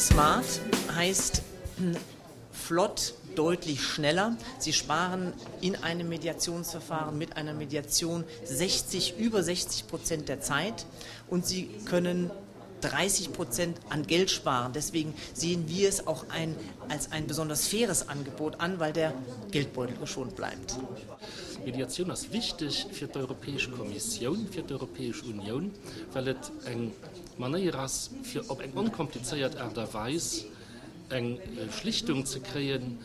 Smart heißt flott, deutlich schneller. Sie sparen in einem Mediationsverfahren mit einer Mediation 60, über 60 Prozent der Zeit und Sie können 30 Prozent an Geld sparen. Deswegen sehen wir es auch ein, als ein besonders faires Angebot an, weil der Geldbeutel geschont bleibt. Mediatioun ass wichteg fir d'Europäesch Kommissioun, fir d'Europäesch Unioun, well et eng Manéier ass, fir op eng onkomplizéiert Aart a Weis eng Schlichtung ze kréien,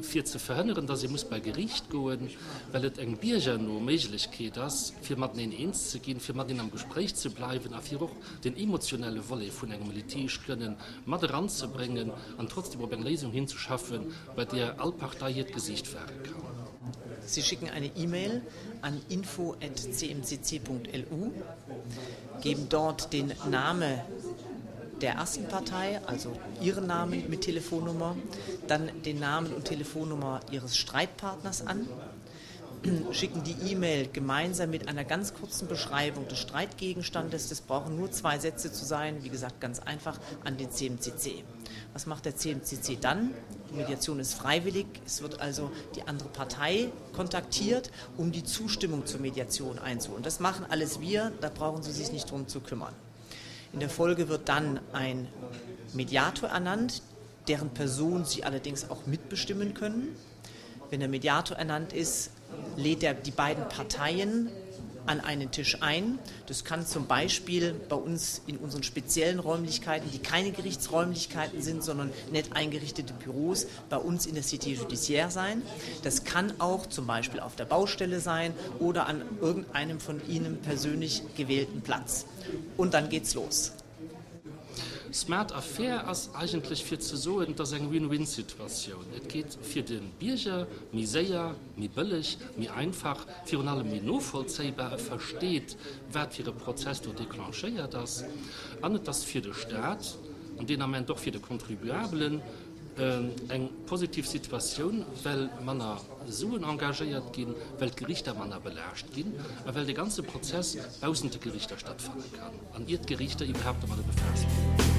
fir ze verhënneren, dass ee muss bei Geriicht goen, well et eng biergerno Méiglechkeet ass, fir mateneen eens ze ginn, fir mateneen am Gespréich ze bleiwen a fir och den emotionelle Volet vun engem Litige kënnen mat eranzebréngen an trotzdem op eng Léisung hinzeschaffen, bei där all Partei hiert Gesiicht ware kann. Sie schicken eine E-Mail an info@cmcc.lu, geben dort den Name der ersten Partei, also Ihren Namen mit Telefonnummer, dann den Namen und Telefonnummer Ihres Streitpartners an, schicken die E-Mail gemeinsam mit einer ganz kurzen Beschreibung des Streitgegenstandes, das brauchen nur zwei Sätze zu sein, wie gesagt ganz einfach, an den CMCC. Was macht der CMCC dann? Die Mediation ist freiwillig, es wird also die andere Partei kontaktiert, um die Zustimmung zur Mediation einzuholen. Das machen alles wir, da brauchen Sie sich nicht drum zu kümmern. In der Folge wird dann ein Mediator ernannt, deren Person Sie allerdings auch mitbestimmen können. Wenn der Mediator ernannt ist, lädt er die beiden Parteien an einen Tisch ein. Das kann zum Beispiel bei uns in unseren speziellen Räumlichkeiten, die keine Gerichtsräumlichkeiten sind, sondern nett eingerichtete Büros bei uns in der Cité judiciaire sein. Das kann auch zum Beispiel auf der Baustelle sein oder an irgendeinem von Ihnen persönlich gewählten Platz. Und dann geht's los. Smart a fair ass eigentlech fir ze soen, et ass eng Win-win-Situatioun. Et geet fir de Bierger méi séier, méi bëlleg, méi einfach, virun allem méi novollzéibar, e versteet, wat fir e Prozess do declenchéiert ass. An et ass fir de Stat an deen Ament och fir de Contribuabelen eng positiv Situatioun, well manner Suen engagéiert ginn, well d'Gerichter manner belaascht ginn a well de ganze Prozess baussent de Gerichter stattfanne kann an ier d'Gerichter iwwerhaapt domadder befaasst ginn.